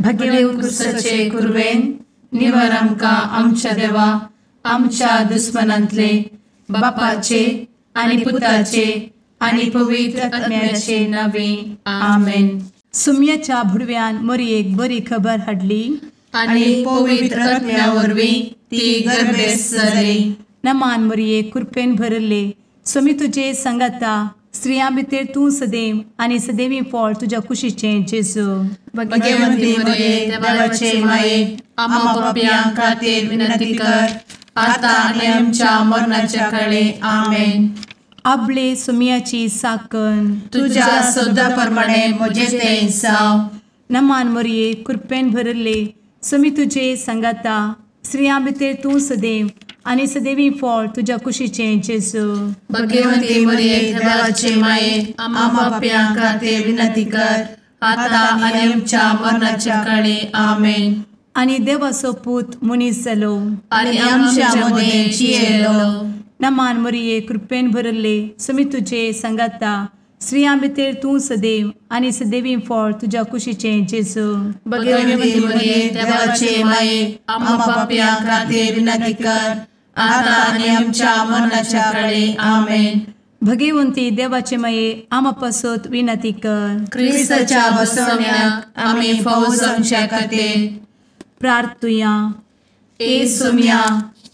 भगेव कुरवेन निवर आमकां आमच्या देवा आमच्या दुस्मनांतले बापाचे आनी पुताचे आनी पवित्र आत्म्याचे नावे आमेन. सुम्याच्या भुडव्यान मोरयेक बरी खबर हाडली आनी पवित्र आत्म्या वरवीं ती गर्भेस्त जाली. नमान मोरये, कृपेन भरले, स्वामी तुजे संगाता, स्त्रियां भितर तूं सदैव आनी सदैवी फळ तुज्या कुशीचें जेजू. भगवंती मोरये, देवाचे माये, आम्हा पापयां खातीर विनंती कर आता आनी आमच्या मरणाच्या काळे. आमेन. आपले सुम्याची साकन तुज्या सदा प्रमाणे म्हजें तें जावं. नमान मोरये, कृपेन भरले, स्वामी तुजे संगाता, स्त्रियां भितर तूं सदैव आनी सदैवी फळ तुज्या कुशीचें जेजू. भगवंती मोरये, देवाचे माये, आम्हा पापयां खातीर विनंती कर आता आनी आमच्या मरणाच्या काळे. आमेन. आनी देवाचो पूत मनीस जालो आनी आमच्या मदें जियेलो. नमान मोरये, कृपेन भरले, स्वामी तुजे संगाता, स्त्रियां भितर तूं सदैव आनी सदैवी फळ तुज्या कुशीचें जेजू. भगवंती मोरये, देवाचे माये, आम्हा पापयां खातीर विनंती कर आता आनी आमच्या मरणाच्या काळे. आमेन. भगवंती देवाचे माये, आम्हा पासत विनंती कर. क्रिस्ताच्या बसवण्याक आमी फावो जावच्या खातीर प्रार्थुया. ए सुम्या,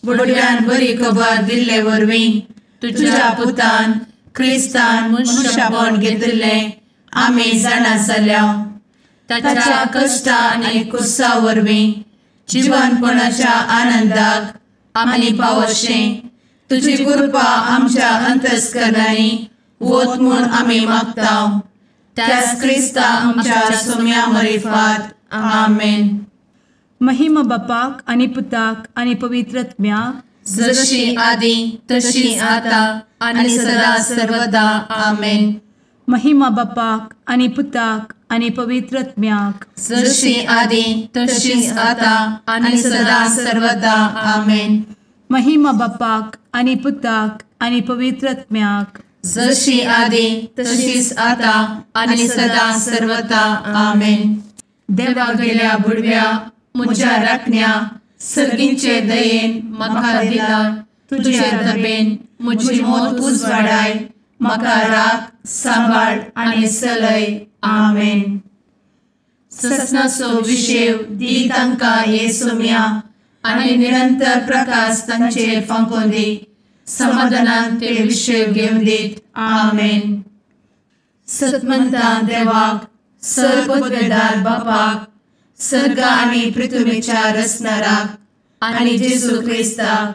बुडव्यान बरी खबर दिल्ले वरवीं तुज्या पुतान क्रिस्तान मनशापण घेतिल्लें आमी जाणा जाल्या. ताच्या कश्टा आनी कुसा वरवीं जिवनपणाच्या आनंदाक आमी पावशें तुजी कृपा आमच्या अंतस्करणांनी वत म्हूण आमी मागता. त्याच क्रिस्ता आमच्या सुम्या मरिफात. आमेन. महिमा बापाक आनी पुताक आनी पवित्र आत्म्याक, जशी आदी तशी आता आनी सदा सर्वदा. आमेन. महिमा बापाक आनी पुताक आनी पवित्र आत्म्याक, जशी आदी तशी आता आनी सदा सर्वदा. आमेन. महिमा बापाक आनी पुताक आनी पवित्र आत्म्याक, जशी आदी तशीच आता आनी सदा सर्वदा. आमेन. देवा गेल्या बुडव्या म्हज्या राखण्या सर्गींचे दयेन म्हाका दिला तुजे दबेन म्हजी मोत उजवाडाय, म्हाका राख सांबाळ आनी सलय. आमेन. ससनाचो विशेव दी तांकां हे सुम्या आनी निरंतर प्रकाश तांचेर फांकोवन दी, समाधानान ते विशेव घेवन दीत. आमेन. सतमंता देवाक, सर्वपदवेदार बापाक, सर्ग आनी पृथ्वीच्या रचणाराक आनी जेजू क्रिस्ताक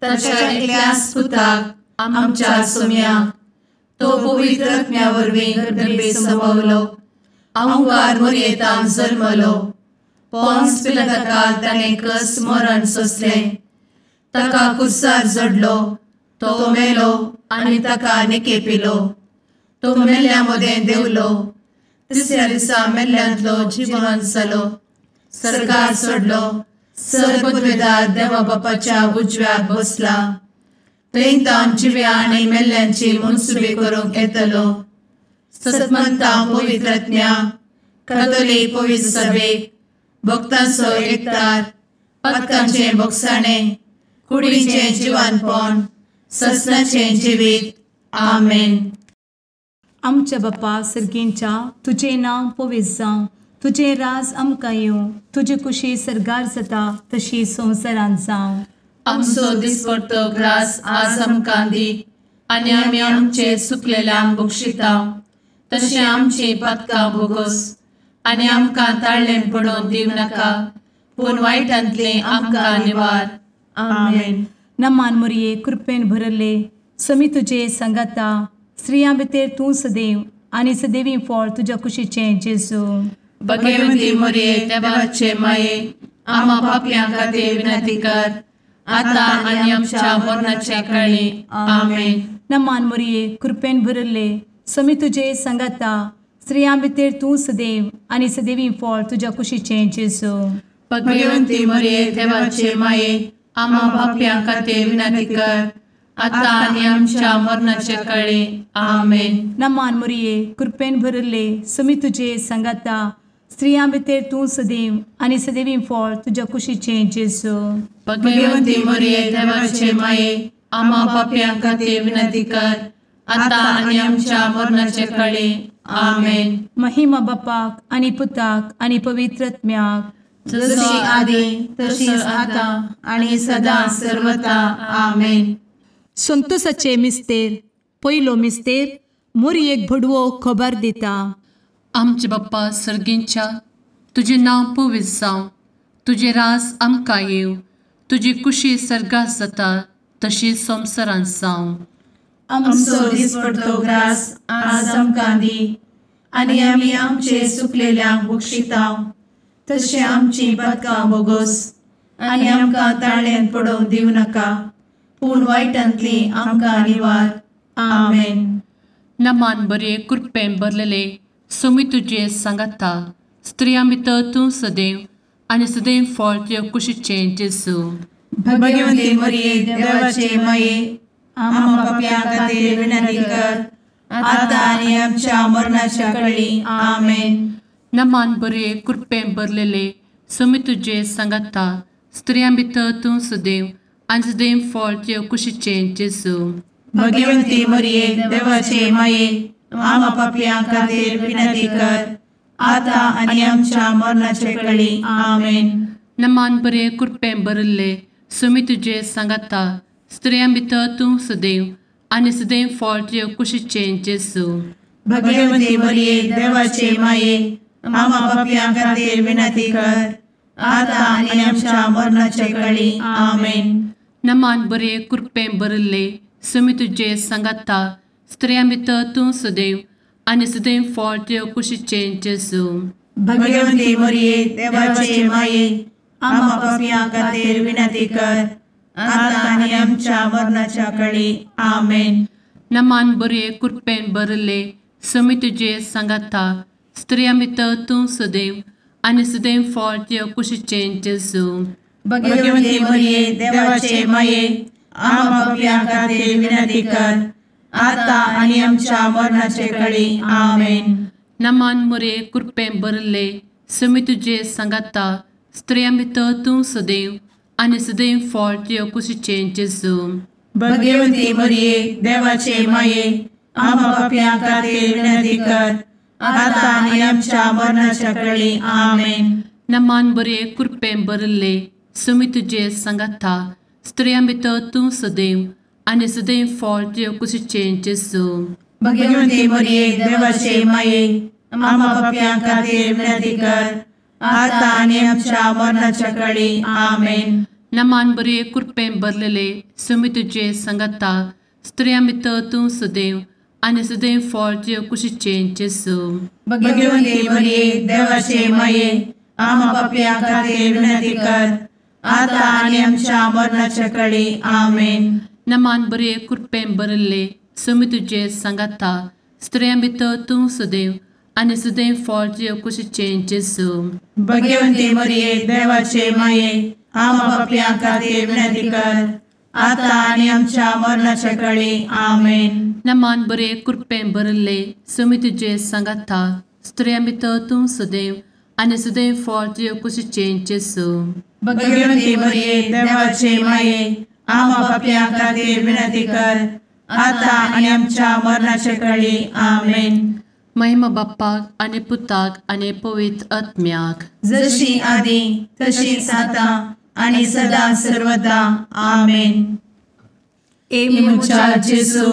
ताच्या एकल्याच पुताक आमच्या सुम्याक, तो पवित्र आत्म्या वरवीं गर्भे संभवलो, अहंकार मोरयेतान जल्मलो, पोन्स पिलाताकाल ताणें कस मरण सोंसलें, ताका कुर्सार जडलो, तो मेलो आनी ताका निकेपिलो, तो मेल्ल्या मदें देंवलो, तिसऱ्या दिसा मेल्ल्यांतलो जिवन जालो, सर्गार सोडलो, सर्वपदवेदार देवा बापाच्या उजव्याक बसला, थंय तावन जिव्या आनी मेल्ल्यांची मनसुबी करूंक येतलो. सतमंता पवित्र आत्म्या, कातोलीक पवित्र सभेक, भक्तांचो एकतार, पातकांचें भोगसाणें, कुडीचें जिवानपण, ससनाचें जिवीत. आमेन. आमच्या बापा सर्गींच्या, तुजें नांव पवित्र जावं, तुजें राज आमकां येवं, तुजी कुशी सर्गार जाता तशी संवसारांत जावं. आमचो दिसपडतो ग्रास आज आमकां दी आनी आमी आमचे सुकलेल्यांक बक्षिता तशें आमची पातकां भोगोस आनी आमकां ताळ्ळें पडोवन दिवं नाका, पूण वायटांतलें आमकां निवार. आमेन. नमान मोरये, कृपेन भरले, स्वामी तुजे संगाता, स्त्रियां भितर तूं सदैव आनी सदैवी फळ तुज्या कुशीचें जेजू. भगवंती मोरये, देवाचे माये, आम्हा पापयां खातीर विनंती कर आता आनी आमच्या मरणाच्या काळी. आमेन. नमान मोरये, कृपेन भरले, स्वामी तुजे संगाता, स्त्रियां भितर तूं सदैव आनी सदैवी फळ तुज्या कुशीचें जेजू. भगवंती मोरये, देवाचे माये, आम्हा पापयां खातीर विनंती कर आता आनी आमच्या मरणाच्या काळी. आमेन. नमान मोरये, कृपेन भरले, स्वामी तुजे संगाता, स्त्रियां भितर तूं सदैव आनी सदैवी फळ तुज्या कुशीचें जेजू. भगवंती मरिये देवाचे माये, आम्हा पापयां खातीर विनंती कर, आतां आनी आमच्या मरणाचे कळे. आमेन. महिमा बापाक आनी पुताक आनी पवित्र आत्म्याक, जशी आदी तशीच आतां आनी सदां सर्वता. आमेन. संतोषाचे मिस्तेर. पयलो मिस्तेर मोरयेक भडवो खबर दिता. आमचे बाप्पा सर्गींच्या, तुजें नांव पवित्र जावं, तुजें राज आमकां येवं, तुजी कुशी सर्गात जाता तशी संवसारांत जावं. आमचो दिसपडतो ग्रास आज आमकां दी, आनी आमी आमचे सुकलेल्यांक बक्षिता तशें आमची पातकां बोगोस, आनी आमकां ताळ्यांत पडोवंक दिवं नाका, पूण वायटांतली आमकां निवार. आमेन. नमान बरे कृपेन भरलेले सोमी तुजे सांगाता, स्त्रियां भितर तूं सदैव आनी सदैव फळ तुज्या कुशीचें जेजू. भगवंती मरिये देवाचे माये, आम्हा पापयां खातीर विनंती कर, आतां आनी आमच्या मरणाच्या कळी. आमेन. नमान बरे कृपेन भरलेले सोमी तुजे सांगाता, स्त्रियां भितर तूं सदैव आनी सदैव फळ तुज्या कुशीचें जेजू. भगवंती मरिये देवाचे माये, आम्हा पापयां खातीर विनंती कर, आतां आनी आमच्या मरणाचे कळी. आमेन. नमान बरे कृपेन भरिल्ले सोमी तुजे सांगाता, स्त्रियां भितर तूं सदैव आनी सदैव फळ तुज्या कुशीचें जेजू. भगवंती मरिये देवाचे माये, आम्हा पापयां खातीर विनंती कर, आतां आनी आमच्या मरणाचे कळी. आमेन. नमान बरे कृपेन भरिल्ले सोमी तुजे सांगाता, स्त्रियां भितर तूं सदैव आनी सदैव फळ तुज्या कुशीचें जेजू. भगवंती मरिये देवाचे माये, आम्हा पापयां खातीर विनंती कर, आतां आनी आमच्या मरणाच्या कळी. आमेन. नमान बरे कृपेन भरिल्ले सोमी तुजे सांगाता, स्त्रियां भितर तूं सदैव आनी सदैव फळ तुज्या कुशीचें जेजू. भगवंती मरिये देवाचे माये, आम्हा पापयां खातीर विनंती कर, आतां आनी आमच्या मरणाचे कळी. आमेन. नमान मरिये कृपेन भरिल्ले सोमी तुजे सांगाता, स्त्रियां भितर तूं सदैव आनी सदैव फळ तुज्या कुशीचें जेजू. भगवंती मरिये देवाचे माये, आम्हा पापयां खातीर विनंती कर, आतां आनी आमच्या मरणाच्या कळी. आमेन. नमान बरे कृपेन भरिल्ले सोमी तुजे सांगाता, स्त्रियां भितर तूं सदैव आनी सदैव फळ तुज्या कुशीचें जेजू. भगवंती मरिये देवाचे माये, आम्हा पापयां खातीर विनंती कर, आतां आनी आमच्या मरणाच्या कळी. आमेन. नमान बरे कृपेन भरलेले सोमी तुजे सांगाता, स्त्रियां भितर तूं सदैव आनी सदैव फळ तुज्या कुशीचें जेजू. भगवंती मरिये देवाचे माये, आम्हा पापयां खातीर विनंती कर, आतां आनी आमच्या मरणाच्या कळी. आमेन. नमान बरे कृपेन भरिल्ले सोमी तुजे सांगाता, स्त्रियां भितर तूं सदैव आनी सदैव फळ तुज्या कुशीचें जेजू. भगवंती मरिये देवाचे माये, आम्हा पापयां खातीर विनंती कर, आतां आनी आमच्या मरणाच्या कळी. आमेन. नमान बरे कृपेन भरिल्ले सोमी तुजे सांगाता, स्त्रियां भितर तूं सदैव आनी सदैव फळ तुज्या कुशीचें जेजू. भगवंती मरिये देवाचे माये, आम्हा पापयां खातीर विनंती कर, आतां आनी आमच्या मरणाचे कळी. आमेन. महिमा बाप्पाक आनी पुताक आनी पवित्र आत्म्याक, जशी आदी तशीच आतां आनी सदां सर्वदा. आमेन. ए म्हज्या जेजू,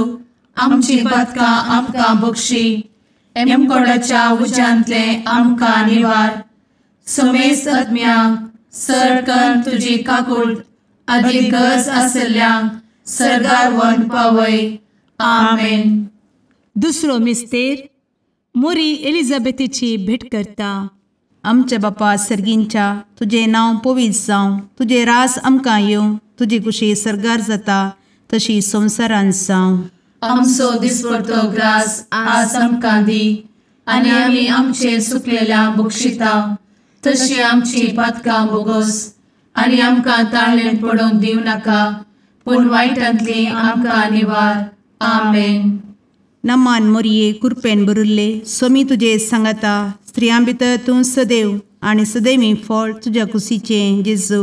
आमची पातकां आमकां बक्षी, एमकोडाच्या उज्यांतले आमकां निवार, समेस्त आत्म्यांक सरकन तुजी काकूट आदी गरज आशिल्ल्यांक सर्गार व्हरून पावय. आमेन. दुसरो मिस्तेर मोरी एलिझाबेथीची भेट करता. आमच्या बापा सर्गींच्या, तुजें नांव पवित्र जावं, तुजें रास आमकां येवं, तुजी कुशी सर्गार जाता तशी संवसारांत जावं. आमचो दिसपडतो ग्रास आज आमकां दी, आनी आमी आमचे सुकलेल्या बक्षिता तशी आमची पातकां बोगोस, आनी आमकां ताळ्ळेंत पडोवंक दिवं नाका, पूण वायटांतली आमकां निवार. आमेन. नमान मोरये कृपेन भरिल्ले, स्वामी तुजे सांगाता, स्त्रियां भितर तूं सदैव आनी सदैवी फळ तुज्या कुशीचें जेजू।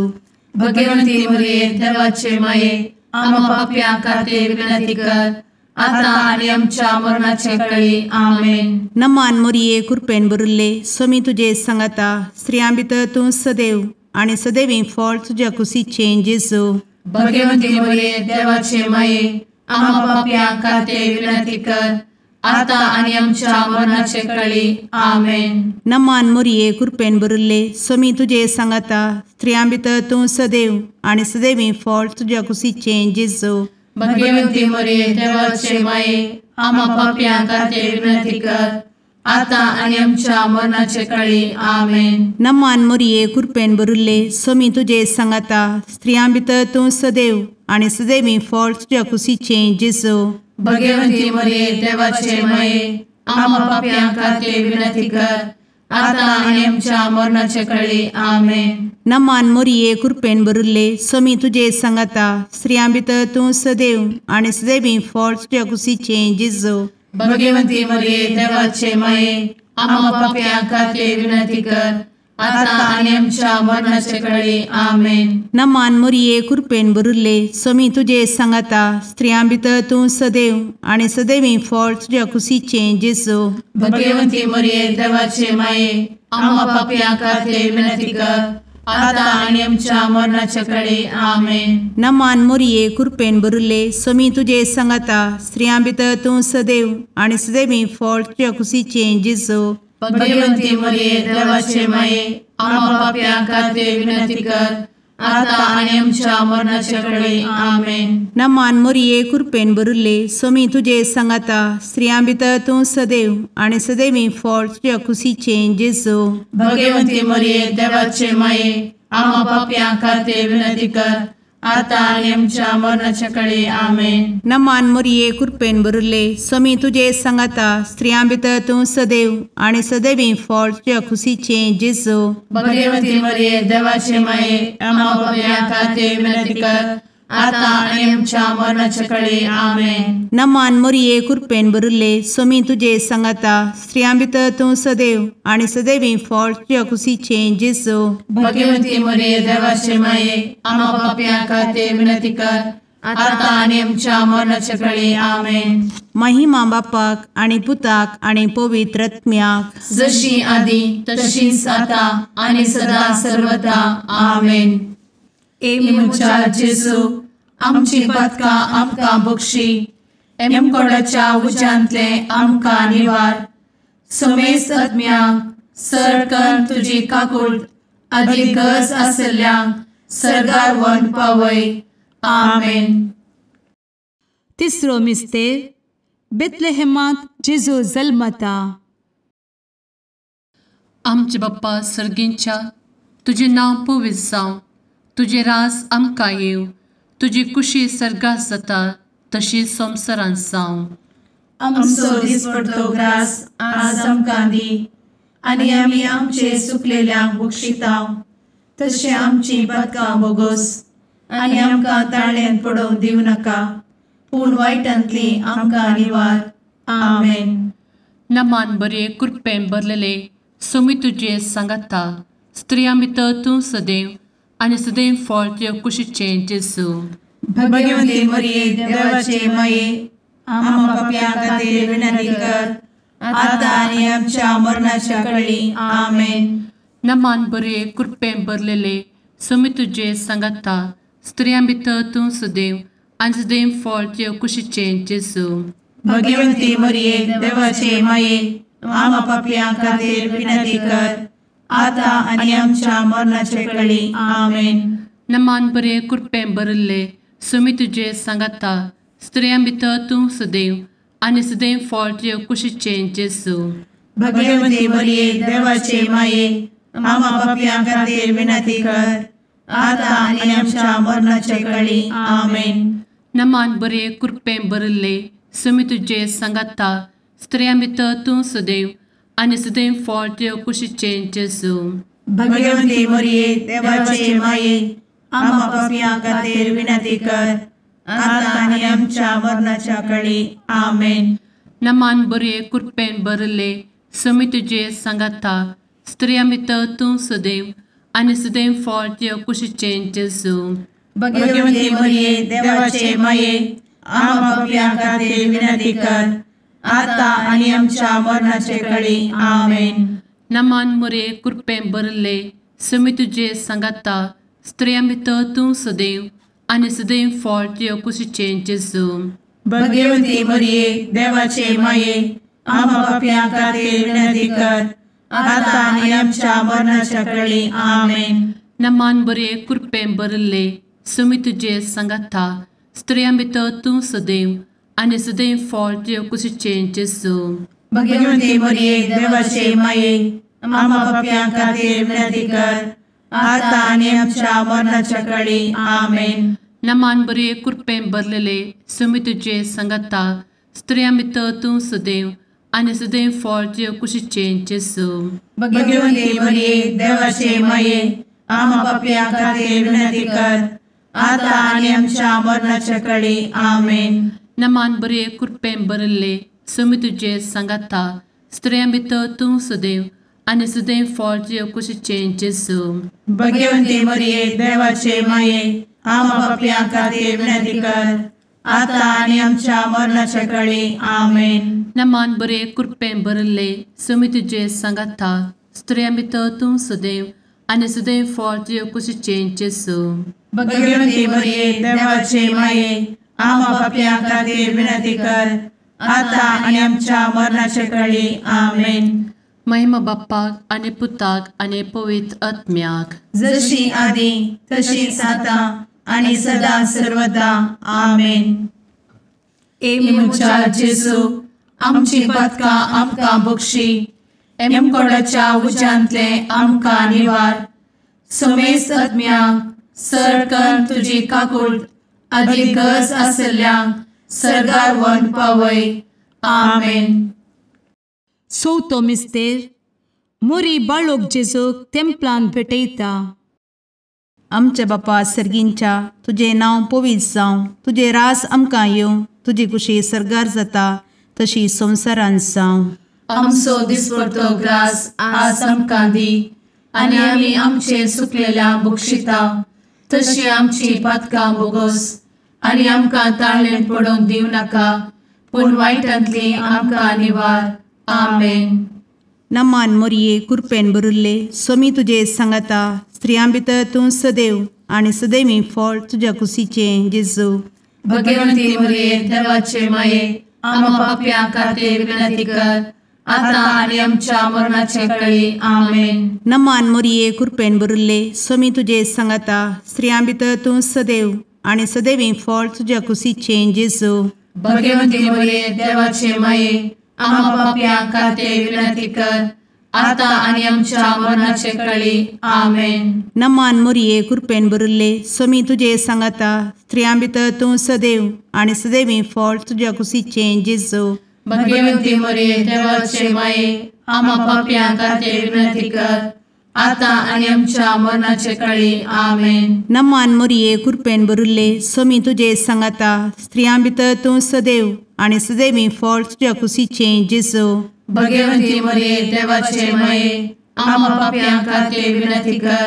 भगवंती मरिये देवाचे माये आम्हा पाप्यां खातीर विनंती कर आता आनी आमच्या मरणाचे वेळी। आमेन। नमान मरिये कृपेन भरिल्ले स्वामी तुजे सांगाता स्त्रियां भितर तूं सदैव आनी सदैवी फळ तुज्या कुशीचें जेजू। भगवंती मरिये देवाचे माये आम्हा पाप्यां खातीर विनंती कर आता आनी आमच्या मरणाचे वेळी। आमेन। नमान मरिये कृपेन भरिल्ले स्वामी तुजे सांगाता स्त्रियां भितर तूं सदैव आनी सदैवी फळ तुज्या कुशीचें जेजू। भगवंती मरिये देवाचे माये आम्हा पाप्यां खातीर विनंती कर आता आनी आमच्या मरणाचे वेळी। आमेन। नमान मरिये कृपेन भरिल्ले स्वामी तुजे सांगाता स्त्रियां भितर तूं सदैव आनी सदैवी फळ तुज्या कुशीचें जेजू। भगवंती मरिये देवाचे माये आम्हा पाप्यां खातीर विनंती कर आता आनी आमच्या मरणाचे वेळी। आमेन। नमान मरिये कृपेन भरिल्ले स्वामी तुजे सांगाता स्त्रियां भितर तूं सदैव आनी सदैवी फळ तुज्या कुशीचें जेजू। भगवंती मरिये देवाचे माये आम्हा पाप्यां खातीर विनंती कर आता आनी आमच्या मरणाचे वेळी। आमेन। नमान मरिये कृपेन भरिल्ले स्वामी तुजे सांगाता स्त्रियां भितर तूं सदैव आनी सदैवी फळ तुज्या कुशीचें जेजू। भगवंती मरिये देवाचे माये आम्हा पाप्यां खातीर विनंती कर आता आनी आमच्या मरणाचे वेळी। आमेन। नमान मरिये कृपेन भरिल्ले स्वामी तुजे सांगाता स्त्रियां भितर तूं सदैव आनी सदैवी फळ तुज्या कुशीचें जेजू। भगवंती मरिये देवाचे माये आम्हा पाप्यां खातीर विनंती कर आता आनी आमच्या मरणाचे वेळी। आमेन। नमान मरिये कृपेन भरिल्ले स्वामी तुजे सांगाता स्त्रियां भितर तूं सदैव आनी सदैवी फळ तुज्या कुशीचें जेजू। भगवंती मरिये देवाचे माये आम्हा पाप्यां खातीर विनंती कर आता आनी आमच्या मरणाचे वेळी। आमेन। नमान मरिये कृपेन भरिल्ले स्वामी तुजे सांगाता स्त्रियां भितर तूं सदैव आनी सदैवी फळ तुज्या कुशीचें जेजू। भगवंती मरिये देवाचे माये आम्हा पाप्यां खातीर विनंती कर आता आनी आमच्या मरणाचे वेळी। आमेन। नमान मरिये कृपेन भरिल्ले स्वामी तुजे सांगाता स्त्रियां भितर तूं सदैव आनी सदैवी फळ तुज्या कुशीचें जेजू। भगवंती मरिये देवाचे माये आम्हा पाप्यां खातीर विनंती कर आता आनी आमच्या मरणाचे वेळी। आमेन। महिमा बापाक आनी पुताक आनी पवित्र आत्म्याक जशी आदी तशीच आता आनी सदा सर्वदा। आमेन। ए म्हज्या जेजू आमची पातकां आमकां बक्षी एमकोडाच्या उज्यांतले आमकां निवार समेस्त आत्म्यांक सरकन तुजी काकूट आदी गरज आशिल्ल्यांक सर्गार व्हरून पावय। आमेन। तिसरो मिस्तेर बेथलेहेमांत जेजू जल्मता। आमचे बाप्पा सर्गींच्या तुजें नांव पवित्र जावं, तुजें राज आमकां येवं, तुजी कुशी सर्गात जाता तशी संवसारांत जावं। आमचो दिसपडतो ग्रास आज आमकां दी आनी आमी आमचे सुकलेल्यांक बक्षिता तशें आमची पातकां बोगोस आनी आमकां ताळ्यान पडोवंक दिवं नाका पूण वायटांतली आमकां निवार। आमेन। नमान बरे कृपेन भरलेले स्वामी तुजे सांगाता स्त्रियां भितर तूं सदैव आनी सदैव फळ तुज्या कुशीचें जेजू। भगवंती मरिये देवाचे माये आम्हा पाप्यां खातीर विनंती कर आता आनी आमच्या मरणाच्या वेळी। आमेन। नमान बरे कृपेन भरलेले स्वामी तुजे सांगाता स्त्रियां भितर तूं सदैव आनी सदैव फळ तुज्या कुशीचें जेजू। भगवंती मरिये देवाचे माये आम्हा पाप्यां खातीर विनंती कर आता आनी आमच्या मरणाचे वेळी। आमेन। नमान बरे कृपेन भरिल्ले स्वामी तुजे सांगाता स्त्रियां भितर तूं सदैव आनी सदैव फळ तुज्या कुशीचें जेजू। भगवंती मरिये देवाचे माये आम्हा पाप्यां खातीर विनंती कर आता आनी आमच्या मरणाचे वेळी। आमेन। नमान बरे कृपेन भरिल्ले स्वामी तुजे सांगाता स्त्रियां भितर तूं सदैव आनी सदैव फळ तुज्या कुशीचें जेजू। भगवंती मरिये देवाचे माये आम्हा पाप्यां खातीर विनंती कर आता आनी आमच्या मरणाच्या वेळी। आमेन। नमान बरे कृपेन भरिल्ले समी तुजे सांगाता, स्त्रियां भितर तूं सदैव आनी सदैव फळ तुज्या कुशीचें जेजू। भगवती मरिये देवाचे माये, आम्हा पाप्यां खातीर विनंती कर, आता आनी आमच्या मरणाचे कळी। आमेन। नमान मोरये, कृपेन भरिल्ले, समी तुजे सांगाता, स्त्रियां भितर तूं सदैव आनी सदैव फळ तुज्या कुशीचें जेजू। भगवती मरिये देवाचे माये, आम्हा पाप्यां खातीर विनंती कर, आता आनी आमच्या मरणाच्या कळी। आमेन। नमान बरे, कृपेन भरिल्ले, समी तुजे सांगाता, स्त्रियां भितर तूं सदैव आनी सदैव फळ तुज्या कुशीचें जेजू। भगवती मरिये देवाचे माये, आम्हा पाप्यां खातीर विनंती कर, आता आनी आमच्या मरणाच्या कळी। आमेन। नमान बरे, कृपेन भरलेले, समी तुजे सांगाता, स्त्रियां भितर तूं सदैव आनी सदैव फळ तुज्या कुशीचें जेजू। भगवती मरिये देवाचे माये, आम्हा पाप्यां खातीर विनंती कर, आता आनी आमच्या मरणाच्या कळी। आमेन। नमान बरे, कृपेन भरिल्ले, समी तुजे सांगाता, स्त्रियां भितर तूं सदैव आनी सदैव फळ तुज्या कुशीचें जेजू। भगवती मरिये देवाचे माये, आम्हा पाप्यां खातीर विनंती कर, आता आनी आमच्या मरणाच्या कळी। आमेन। नमान बरे, कृपेन भरिल्ले, समी तुजे सांगाता, स्त्रियां भितर तूं सदैव आनी सदैव फळ तुज्या कुशीचें जेजू। भगवती मरिये देवाचे माये, आम्हा पाप्यां खातीर विनंती कर, आता आनी आमच्या मरणाच्या कळी। आमेन। महिमा बाप्पाक आनी पुताक आनी पवित्र आत्म्याक, जशी आदी तशीच आता आनी सदा सर्वदा। आमेन। ए म्हज्या जेजू, आमची पातकां आमकां बक्षी, एमकोडाच्या उज्यांतले आमकां निवार, समेस्त आत्म्यांक सरकन तुजी काकूट आदी गरज आसल्ल्यांक सर्गार व्हरून पावय। आमेन। चवथो मिस्तेर, मोरी बाळोक जेजूक तेंपलान भेटयता। आमच्या बापा सर्गींच्या, तुजें नांव पवित्र जावं, तुजें रास आमकां येवं, तुजी कुशी सर्गार जाता तशी संवसारांत जावं। आमचो दिसपडतो ग्रास आज आमकां दी, आनी आमी आमचे सुकलेल्या बक्षिता तशी आमची पातकां बोगोस, आनी आमकां ताळेन पडोवंक दिवं नाका, पूण वायटांतली आमकां निवार। आमेन। नमान मोरये, कृपेन भरिल्ले, स्वामी तुजे सांगाता, स्त्रियां भितर तूं सदैव आनी सदैवी फळ तुज्या कुशीचें जेजू। भगवती मरिये देवाचे माये, आम्हा पाप्यां खातीर विनंती कर, आता आनी आमच्या मरणाचे कळी। आमेन। नमान मोरये, कृपेन भरिल्ले, स्वामी तुजे सांगाता, स्त्रियां भितर तूं सदैव आनी सदैवी फळ तुज्या कुशीचें जेजू। भगवती मरिये देवाचे माये, आम्हा पाप्यां खातीर विनंती कर, आता आनी आमच्या मरणाचे कळी। आमेन। नमान मोरये, कृपेन भरिल्ले, स्वामी तुजे सांगाता, स्त्रियां भितर तूं सदैव आनी सदैवी फळ तुज्या कुशीचें जेजू। भगवती मरिये देवाचे माये, आम्हा पाप्यां खातीर विनंती कर, आता आनी आमच्या मरणाचे कळी। आमेन। नमान मोरये, कृपेन भरिल्ले, स्वामी तुजे सांगाता, स्त्रियां भितर तूं सदैव आनी सदैवी फळ तुज्या कुशीचें जेजू। भगवती मरिये देवाचे माये, आम्हा पाप्यां खातीर विनंती कर,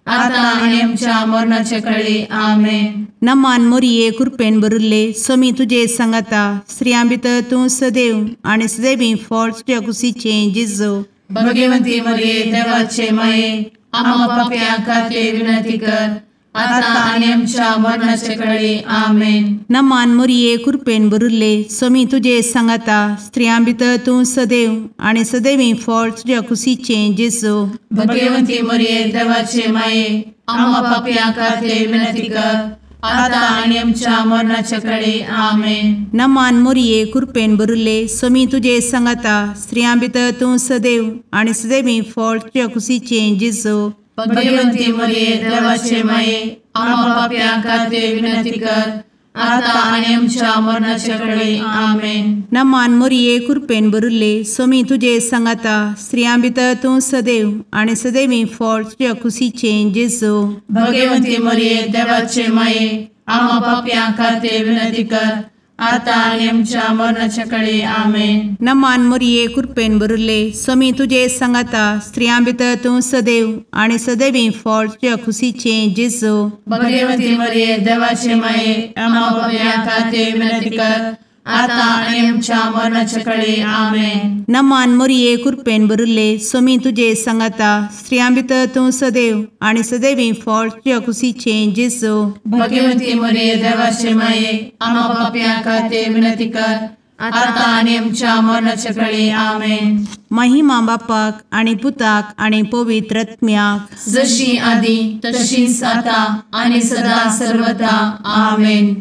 आता आनी आमच्या मरणाचे कळी। आमेन। नमान मोरये, कृपेन भरिल्ले, स्वामी तुजे सांगाता, स्त्रियां भितर तूं सदैव आनी सदैवी फळ तुज्या कुशीचें जेजू। भगवती मरिये देवाचे माये, आम्हा पाप्यां खातीर विनंती कर, आता आनी आमच्या मरणाचे कळी। आमेन। नमान मोरये, कृपेन भरिल्ले, स्वामी तुजे सांगाता, स्त्रियां भितर तूं सदैव आनी सदैवी फळ तुज्या कुशीचें जेजू। भगवती मरिये देवाचे माये, आम्हा पाप्यां खातीर विनंती कर, आता आनी आमच्या मरणाचे कळी। आमेन। नमान मोरये, कृपेन भरिल्ले, स्वामी तुजे सांगाता, स्त्रियां भितर तूं सदैव आनी सदैवी फळ तुज्या कुशीचें जेजू। भगवती मरिये देवाचे माये, आम्हा पाप्यां खातीर विनंती कर, आता आनी आमच्या मरणाचे कळी। आमेन। नमान मोरये, कृपेन भरिल्ले, स्वामी तुजे सांगाता, स्त्रियां भितर तूं सदैव आनी सदैवी फळ तुज्या कुशीचें जेजू। भगवती मरिये देवाचे माये, आम्हा पाप्यां खातीर विनंती कर, आतां आनी आमच्या मरणाच्या कळे. आमेन. नमान मोरये कृपेन भरिल्ले स्वामी तुजे सांगाता, स्त्रियां भितर तूं सदैव आनी सदैवी फळ तुज्या खुशीचें जेजू. भगवती मरिये देवाचे माये, आम्हा पाप्यां खातीर विनंती कर, आतां आनी आमच्या मरणाच्या कळे. आमेन. नमान मोरये कृपेन भरिल्ले स्वामी तुजे सांगाता, स्त्रियां भितर तूं सदैव आनी सदैवी फळ तुज्या खुशीचें जेजू. भगवती मरिये देवाचे माये, आम्हा पाप्यां खातीर विनंती कर, आतां आनी आमच्या मरणाच्या कळे. आमेन. महिमा बापाक आनी पुताक आनी पवित्र आत्म्याक, जशी आदी तशीच आतां आनी सदा सर्वदा. आमेन.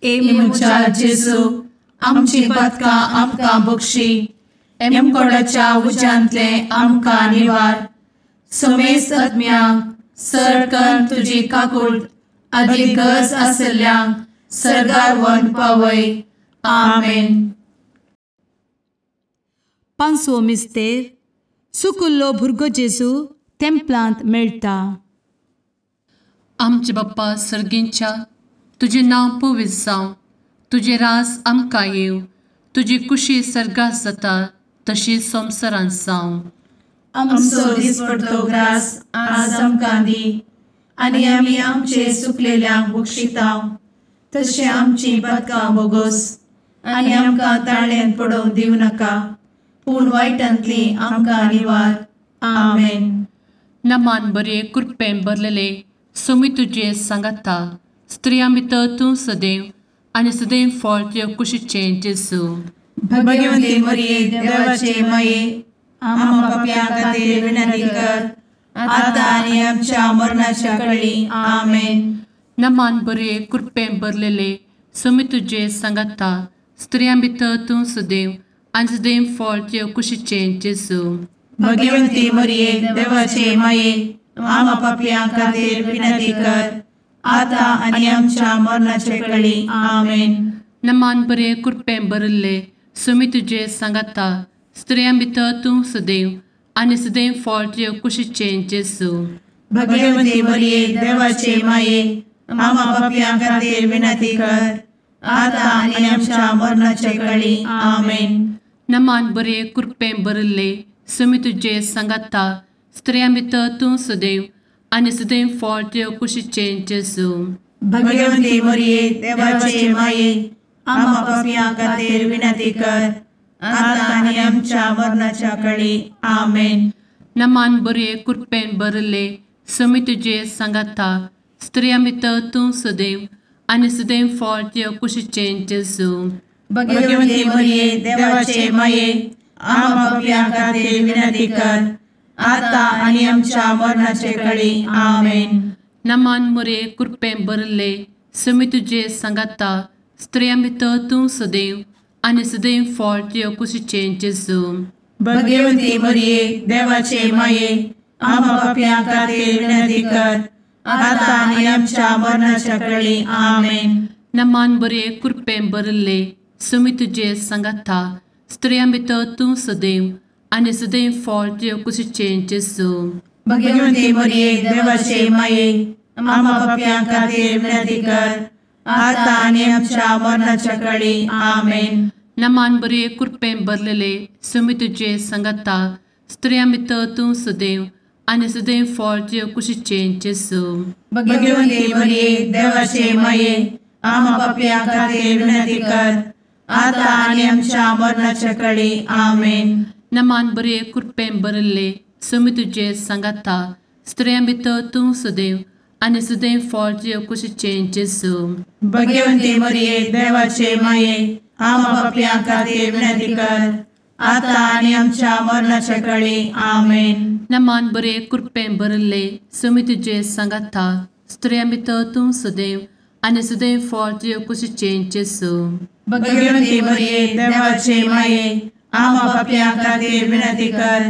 ए म्हज्या जेजू, आमची पातकां आमकां बक्षी, एमकोडाच्या उज्यांतले आमकां निवार, समेस्त आत्म्यांक सरकन तुजी काकूट आदी गरज आशिल्ल्यांक सर्गार व्हरून पावय. आमेन. पांचवो मिस्तेर. सुकुल्लो भुरगो जेजू तेंपलांत मेळटा. आमचे बाप्पा सर्गींच्या, तुजें नांव पवित्र जावं, तुजें राज आमकां येवं, तुजी कुशी सर्गात जाता तशी संवसारांत जावं. आमचो दिसपडतो ग्रास आज आमकां दी, आनी आमी आमचे सुकलेल्यांक बक्षिता तशें आमची पातकां बोगोस, आनी आमकां ताळ्यांत पडोवंक दिवं नाका, पूण वायटांतली आमकां निवार. आमेन. नमान बरे कृपेन भरलेले स्वामी तुजे सांगाता, स्त्रियां भितर तूं सदैव आनी सदैव फळ तुज्या कुशीचें जेजू. भगवती मरिये देवाचे माये, आम्हा पाप्यां खातीर विनंती कर, आतां आनी आमच्या मरणाच्या कळी. आमेन. नमान बरे कृपेन भरलेले स्वामी तुजे सांगाता, स्त्रियां भितर तूं सदैव आनी सदैव फळ तुज्या कुशीचें जेजू. भगवती मरिये देवाचे माये, आम्हा पाप्यां खातीर विनंती कर, आतां आनी आमच्या मरणाच्या कळी. आमेन. नमान बरे कृपेन भरिल्ले स्वामी तुजे सांगाता, स्त्रियां भितर तूं सदैव आनी सदैव फळ तुज्या कुशीचें जेजू. भगवती मरिये देवाचे माये, आम्हा पाप्यां खातीर विनंती कर, आतां आनी आमच्या मरणाच्या कळी. आमेन. नमान बरे कृपेन भरिल्ले स्वामी तुजे सांगाता, स्त्रियां भितर तूं सदैव आनी सदैव फळ तुज्या कुशीचें जेजू. भगवती मरिये देवाचे माये, आम्हा पाप्यां खातीर विनंती कर, आतां आनी आमच्या मरणाच्या कळी. आमेन. नमान बरे कृपेन भरिल्ले स्वामी तुजे सांगाता, स्त्रियां भितर तूं सदैव आनी सदैव फळ तुज्या कुशीचें जेजू. भगवती मरिये देवाचे माये, आम्हा पाप्यां खातीर विनंती कर, आतां आनी आमच्या मरणाचे कळी. आमेन. नमान मरिये कृपेन भरिल्ले स्वामी तुजे सांगाता, स्त्रियां भितर तूं सदैव आनी सदैव फळ तुज्या कुशीचें जेजू. भगवती मरिये देवाचे माये, आम्हा पाप्यां खातीर विनंती कर, आतां आनी आमच्या मरणाच्या कळी. आमेन. नमान बरे कृपेन भरिल्ले स्वामी तुजे सांगाता, स्त्रियां भितर तूं सदैव आनी सदैव फळ तुज्या कुशीचें जेजू. भगवती मरिये देवाचे माये, आम्हा पाप्यां खातीर विनंती कर, आतां आनी आमच्या मरणाच्या कळी. आमेन. नमान बरे कृपेन भरलेले स्वामी तुजे सांगाता, स्त्रियां भितर तूं सदैव आनी सदैव फळ तुज्या कुशीचें जेजू. भगवती मरिये देवाचे माये, आम्हा पाप्यां खातीर विनंती कर, आतां आनी आमच्या मरणाच्या कळी. आमेन. नमान बरे कृपेन भरिल्ले स्वामी तुजे सांगाता, स्त्रियां भितर तूं सदैव आनी सदैव फळ तुज्या कुशीचें जेजू. भगवती मरिये देवाचे माये, आम्हा पाप्यां खातीर विनंती कर, आतां आनी आमच्या मरणाच्या कळी. आमेन. नमान बरे कृपेन भरिल्ले स्वामी तुजे सांगाता, स्त्रियां भितर तूं सदैव आनी सदैव फळ तुज्या कुशीचें जेजू. भगवती मरिये देवाचे माये, आम्हा पाप्यां खातीर विनंती कर,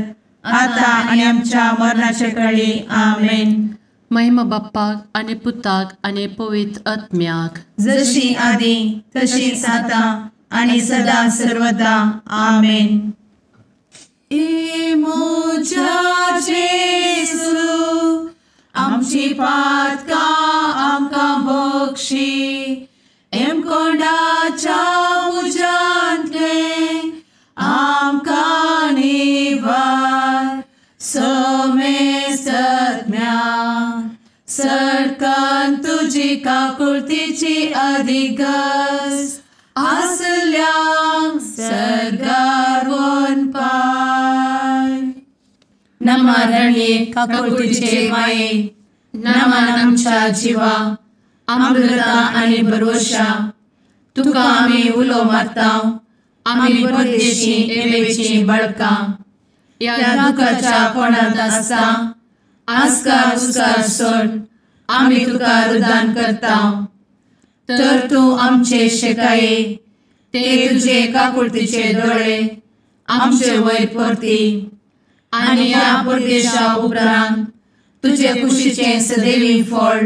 आतां आनी आमच्या मरणाच्या कळी. आमेन. महिमा बाप्पाक आनी पुताक आनी पवित्र आत्म्याक, जशी आदी तशीच आतां आनी सदा सर्वदा. आमेन. ए म्हज्या जेजू, आमची पातकां आमकां बक्षी, एमकोंडाच्या तुजी काकुळतीची अधिगस आसल्यांक सर्गार वनपाय. नमा रणये काकुळतीचे माये, नमन आमच्या जिवा, अमृता आनी भरवशा, तुका आमी उलो मारता, आमी परदेशी एवेची बळकां, ह्या दुखाच्या कोणांत आसता आस्कार उस्कार सोड आमी तुका रुदान करता. तर तूं आमचे शेकाये ते तुजे काकुळतीचे दोळे आमचे वयर परती आनी ह्या परदेशा उपरांत तुजे कुशीचें सदैवी फळ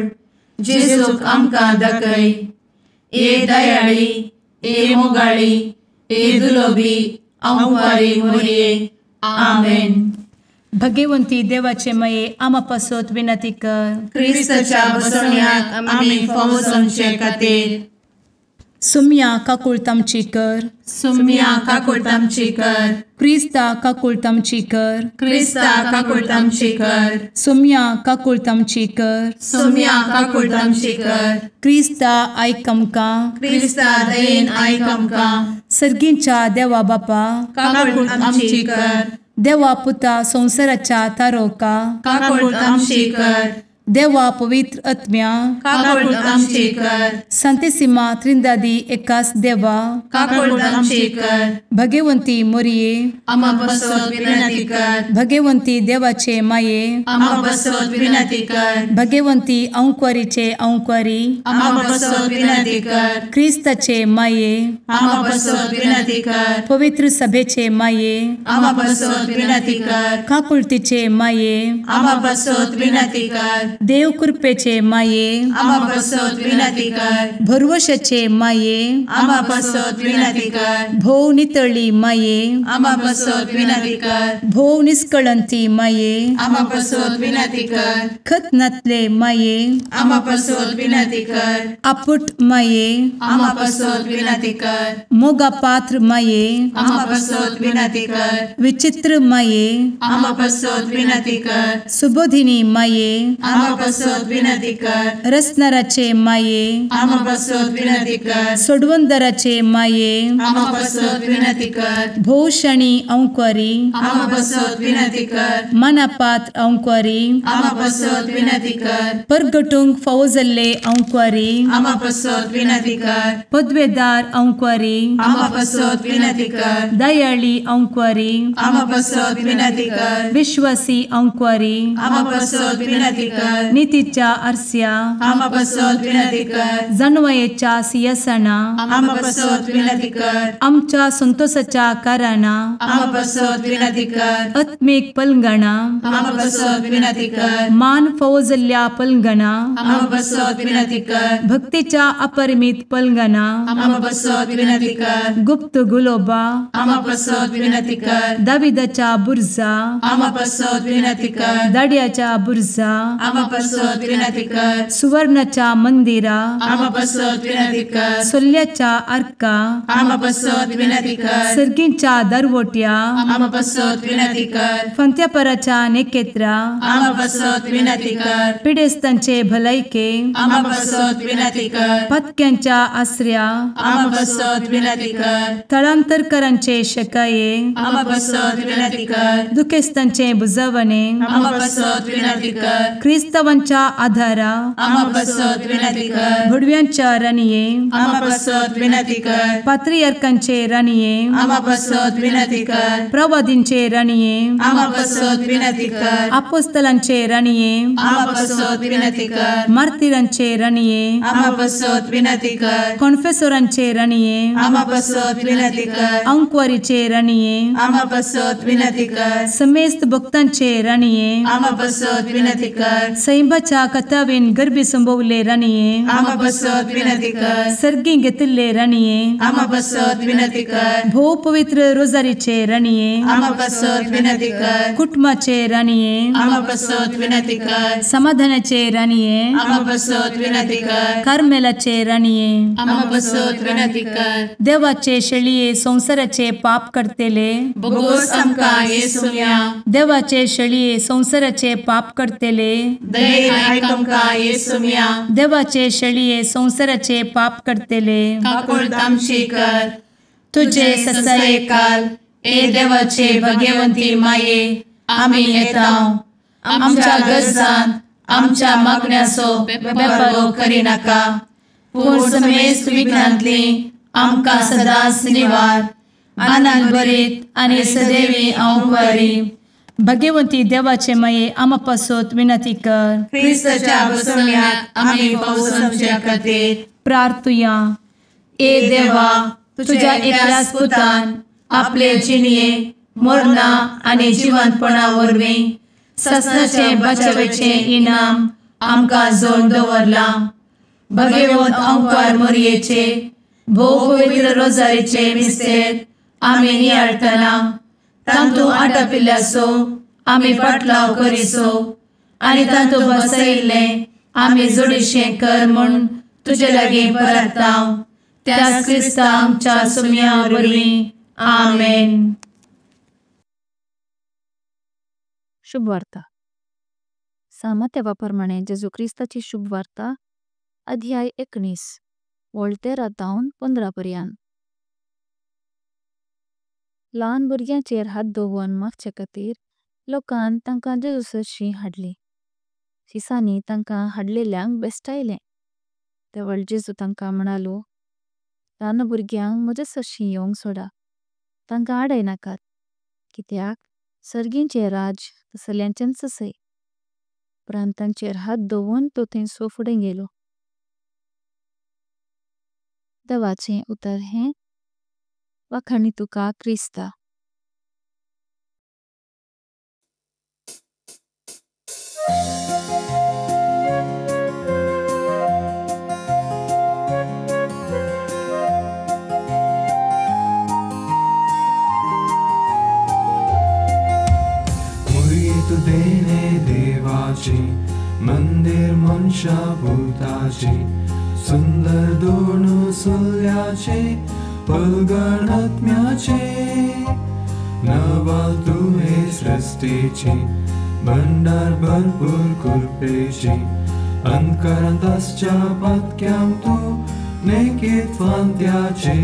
जेजूक आमकां दाखय. ए दयाळी, ए मोगाळी, ए दुलोबी अंवारी मोरये. आमेन. भगवंती देवाचे मये आमा पासत विनंती कर. क्रिस्ताच्या बसवण्याक आमी फावो जावचे खातीर. सुम्या काकुळत आमची कर. सुम्या काकुळत आमची कर. क्रिस्ता काकुळत आमची कर. क्रिस्ता काकुळत आमची कर. सुम्या काकुळत आमची कर. सुम्या काकुळत आमची कर. क्रिस्ता आयक आमकां. क्रिस्ता दयेन आयक आमकां. सर्गींच्या देवा बापा काकुळत आमची कर. देवा पुता संवसाराच्या तारोका काकुळत आमची कर. देवा पवित्र आत्म्या काकुळत आमची कर. संतेसिमा त्रिंदादी एकास देवा काकुळत आमची कर. भगवंती मोरये आमा पासत विनंती कर. भगवंती देवाचे माये आमा पासत विनंती कर. भगवंती अंकुरीचे अंकुरी आमा पासत विनंती कर. क्रिस्ताचे माये आमा पासत विनंती कर. पवित्र सभेचे माये आमा पासत विनंती कर. काकुळतीचे माये आमा पासत विनंती कर. देव कृपेचे माये आमा पासत विनंती कर. भरवशाचे माये आमा पासत विनंती कर. भोव नितळी माये आमा पासत विनंती कर. भोव निष्कळंती माये आमा पासत विनंती कर. खत नातले माये आमा पासत विनंती कर. आपुट माये आमा पासत विनंती कर. मोगा पात्र माये आमा पासत विनंती कर. विचित्र माये आमा पासत विनंती कर. सुबोधिनी माये आमा पासत विनंती कर. रसनाराचे माये आमा पासत विनंती कर. सोडवंदराचे माये आमा पासत विनंती कर. भोवशणी अंकुरी आमा पासत विनंती कर. मनापात्र अंकुरी आमा पासत विनंती कर. परगटूंक फावो जाल्ले अंकुरी आमा पासत विनंती कर. पदवेदार अंकुरी आमा पासत विनंती कर. दयाळी अंकुरी आमा पासत विनंती कर. विश्वासी अंकुरी आमा पासत विनंती कर. नितीच्या आरस्या आमा पासत विनंती कर. जानवयेच्या सिंहासना आमा पासत विनंती कर. आमच्या संतोषाच्या कारणा आमा पासत विनंती कर. आत्मीक पलंगणा आमा पासत विनंती कर. मान फावो जाल्ल्या पलंगणा आमा पासत विनंती कर. भक्तीच्या अपरिमित पलंगणा आमा पासत विनंती कर. गुप्त गुलोबा आमा पासत विनंती कर. दाविदाच्या बुर्जा आमा पासत विनंती कर. दाड्याच्या बुर्जा आमा पासत विनंती कर. सुवर्णाच्या मंदिरा आमा पासत विनंती कर. सोल्ल्याच्या आर्का आमा पासत विनंती कर. सर्गींच्या दरवट्या आमा पासत विनंती कर. फंत्यापराच्या नेकेत्रा आमा पासत विनंती कर. पिडेस्तांचे भलायके आमा पासत विनंती कर. पत्क्यांच्या आसऱ्या आमा पासत विनंती कर. थळांतरकरांचे शकाये आमा पासत विनंती कर. दुखेस्तांचे बुजवणे आमा पासत विनंती कर. क्रिस्तावांच्या आधारा आमा पासत विनंती कर. भुडव्यांच्या राणये आमा पासत विनंती कर. पात्रियार्कांचे राणये आमा पासत विनंती कर. प्रवादींचे राणये आमा पासत विनंती कर. आपोस्तलांचे राणये आमा पासत विनंती कर. मार्तिरांचे राणये आमा पासत विनंती कर. कॉन्फेसोरांचे राणये आमा पासत विनंती कर. अंकुवारीचे राणये आमा पासत विनंती कर. समेस्त भक्तांचे राणये आमा पासत विनंती कर. सैंबाच्या कथावेन गर्भी संभवले राणये आमा पासत विनंती कर. सर्गी घेतिल्ले राणये आमा पासत विनंती कर. भोव पवित्र रोजारीचे राणये आमा पासत विनंती कर. कुटुंबाचे राणये आमा पासत विनंती कर. समाधानाचे राणये आमा पासत विनंती कर. कार्मेलाचे राणये आमा पासत विनंती कर. देवाचे शेळये संवसाराचे पाप करतेले बोगोस आमकां येसुम्या देवाचे शेळये संवसाराचे पाप करतेले दयेन आयक आमकां येसुम्या। देवाचे शेळये संवसाराचे पाप करतले काकुळट आमची कर। तुजे ससायेकाल ए देवाचे भगवंती माये आमी येता आमच्या गरजान आमच्या मागण्याचो बेपर्वो करिनाका पूण समेस्त विघ्नांतली आमकां सदांच निवार। आनंद भरीत आनी सदैवी अंवकारी भगवंती देवाचे माये आमा पासत विनंती कर। क्रिस्ताच्या बसवण्याक आमी पावसाच्या खातीर प्रार्थुया। ए देवा तुझ्या एकल्याच पुतान आपले जिणये मरणा आनी जिवंतपणा वरवीं ससनाचे बचावेचे इनाम आमकां जोडून दवरलां। भगवंत अंकार मोरयेचे भोव पवित्र रोजारीचे मिस्तेर आमी नियाळटना तांतू आटापिल्ल्याचो आमी पाटलाव करिसो आनी तांतू बसयिल्लें आमी जोडीशें कर म्हूण तुजे लागीं परता त्याच क्रिस्ता आमच्या सुम्या वरवीं आमेन। शुभवार्ता। सामतेवा प्रमाणे जेजू क्रिस्ताची शुभवार्ता अध्याय 19 वळ 13 तावन 15 पर्यंत। ल्हान भुरग्यांचेर हात दवरून मागचे खातीर लोकान तांकां जेजू सरशीं हाडली। शिसांनी तांकां हाडलेल्यांक बेस्टायलें। तेवळ जेजू तांकां म्हणालो, ल्हान भुरग्यांक म्हजे सरशीं येवंक सोडा, तांकां आडाय नाकात, कित्याक सर्गींचें राज्य तसल्यांचेंच आसय। उपरांत तांचेर हात दवरून तो थंयसो फुडें गेलो। देवाचें उतर हें वाखाणी तुका क्रिस्ता। देणे देवाची मंदिर मनशा भूताची सुंदर दोन सुल्याचे पलगणात्म्याचे नवाल तुहे सृष्टीची भंडार भरपूर कृपेची अंतकरांत आसच्या पातक्यांक तूं नेकीत फांत्याचे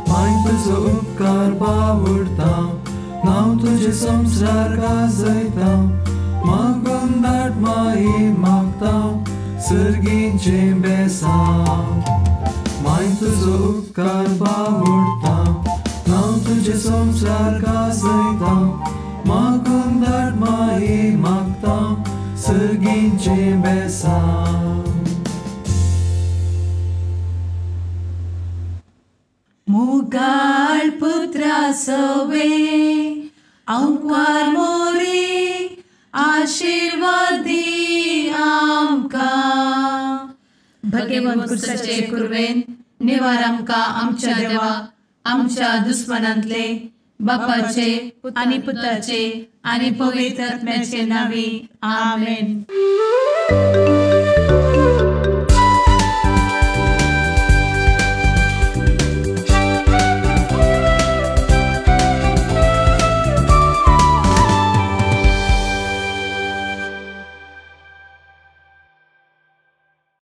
माय तुजो उपकार बावडता नांव तुझे संसार गाजयता मागून धाड माई मागता सर्गींचें बेसांव माय तुजो उपकार बावडता नांव तुझे संसार गाजयता मागून धाड माई मागता सर्गींचें बेसांव। मुगाळ पुत्रा सवे अंकार मोरी आशीर्वादी आमकां। भगवंत क्रिस्ताचे कुर्वेन निवार आमकां आमच्या देवा आमच्या दुस्मनांतले बापाचे आनी पुताचे आनी पवित्र आत्म्याचे नांवी आमेन।